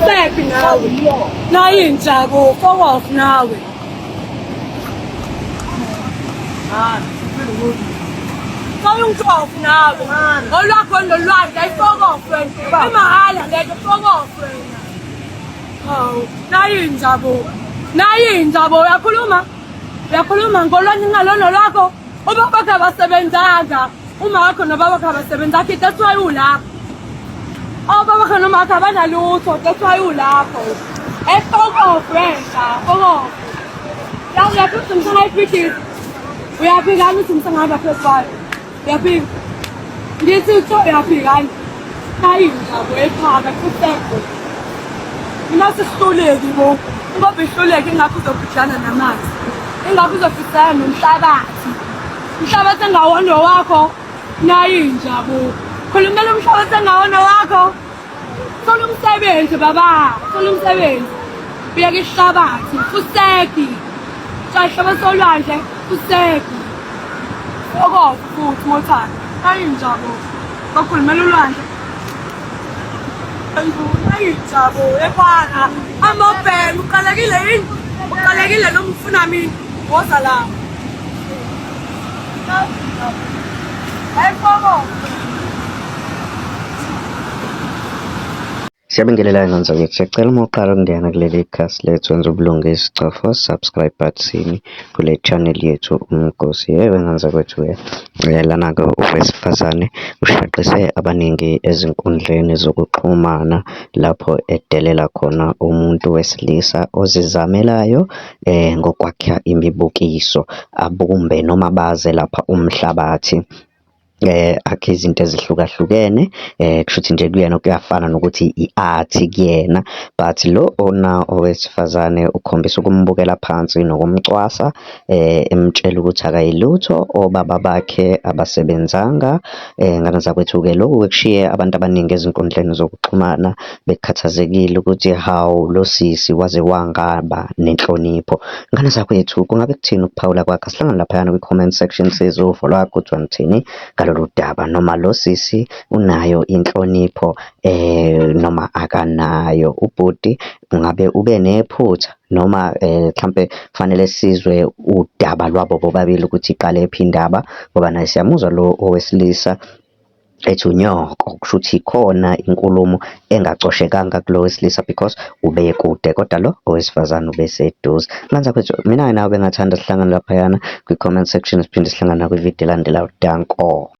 Fuseki nawe. Nayinja bo, fuck off nawe. Sawungixofu nawe. Olwakho nolwandle ayi-fuck off wena. Imahhala lento fuck off wena. Hawu, nayinja bo. Nayinja bo, uyakhuluma? Uyakhuluma ngolwandle ngalona lwakho. Ubaba wakho abasebenzanga. Uma wakho nobaba wakho abasebenzanga. That's why ulapho. Obaba wakho noma wakho abanalutho. That's why ulapho. Fuck off wena. Fuck off. La uyaphika ukuthi umsanga ibhidisi. Uyaphika ukuthi umsanga hamba phezu kwayo. Uyaphika. Ngithi utho uyaphika ni. Ayinja bo ephaka futhi. Mina sihluleki bo. Ngoba ihluleki ingakho uzobhidlana namanzi. Ingakho uzobhidlana nomhlabathi. Umhlabathi engawona wakho. Nayinja bo. Khulumela umhlabathi engawona wakho. Thola umsebenzi baba. Thola umsebenzi. Uyeke ihlabathi. Fuseki. Tshaya solwandle. Fuseki. Okofu futhi mothanda. Nayinja bo. Bakhulumela ulwandle. Ayinjabo efana amabhemu uqalekile yini uqalekile noma ufuna mina woza la ayifoko. Siyabingelela ngane zakwethu, siyacela uma uqala ukungena kuleli khasi lethu wenza ubulungisa cofa subscribe button kule channel yethu Umgosi. Yebo ngane zakwethu-ke lana-ke owesifazane ushaqise abaningi ezinkundleni zokuxhumana lapho edelela khona umuntu wesilisa ozizamelayo ngokwakha imibukiso, abumbe noma abaze lapha umhlabathi. Akhe izinto ezihlukahlukene kushuthi nje kuyena kuyafana nokuthi i-art kuyena, but lo ona owesifazane ukhombisa ukumbukela phansi nokumcwasa emtshela ukuthi akayilutho, obaba bakhe abasebenzanga. Ngane zakwethu-ke lokhu kushiye abantu abaningi ezinkundleni zokuxhumana bekhathazekile ukuthi hawu lo sisi waze wangaba nenhlonipho. Ngane zakwethu, kungabe kuthini ukuphawula kwakho? Asihlangane laphayana kwi-comment section sizwe uvo lwakho ukuthi wena uthini ngalolu daba, noma lo sisi unayo inhlonipho noma akanayo. Ubhuti ngabe ube nephutha noma mhlampe kufanele sizwe udaba lwabo bobabili ukuthi iqalephi indaba, ngoba naye siyamuzwa lo owesilisa ethi unyoko, kushuthi khona inkulumo engacoshekanga kulo wesilisa because ubekude kodwa lo owesifazane ubeseduze. Ngane zakwethu, mina-ke nawe bengathanda sihlangane laphayana kwi-comment section siphinde sihlangane nakwividiyo elandelayo. Danko.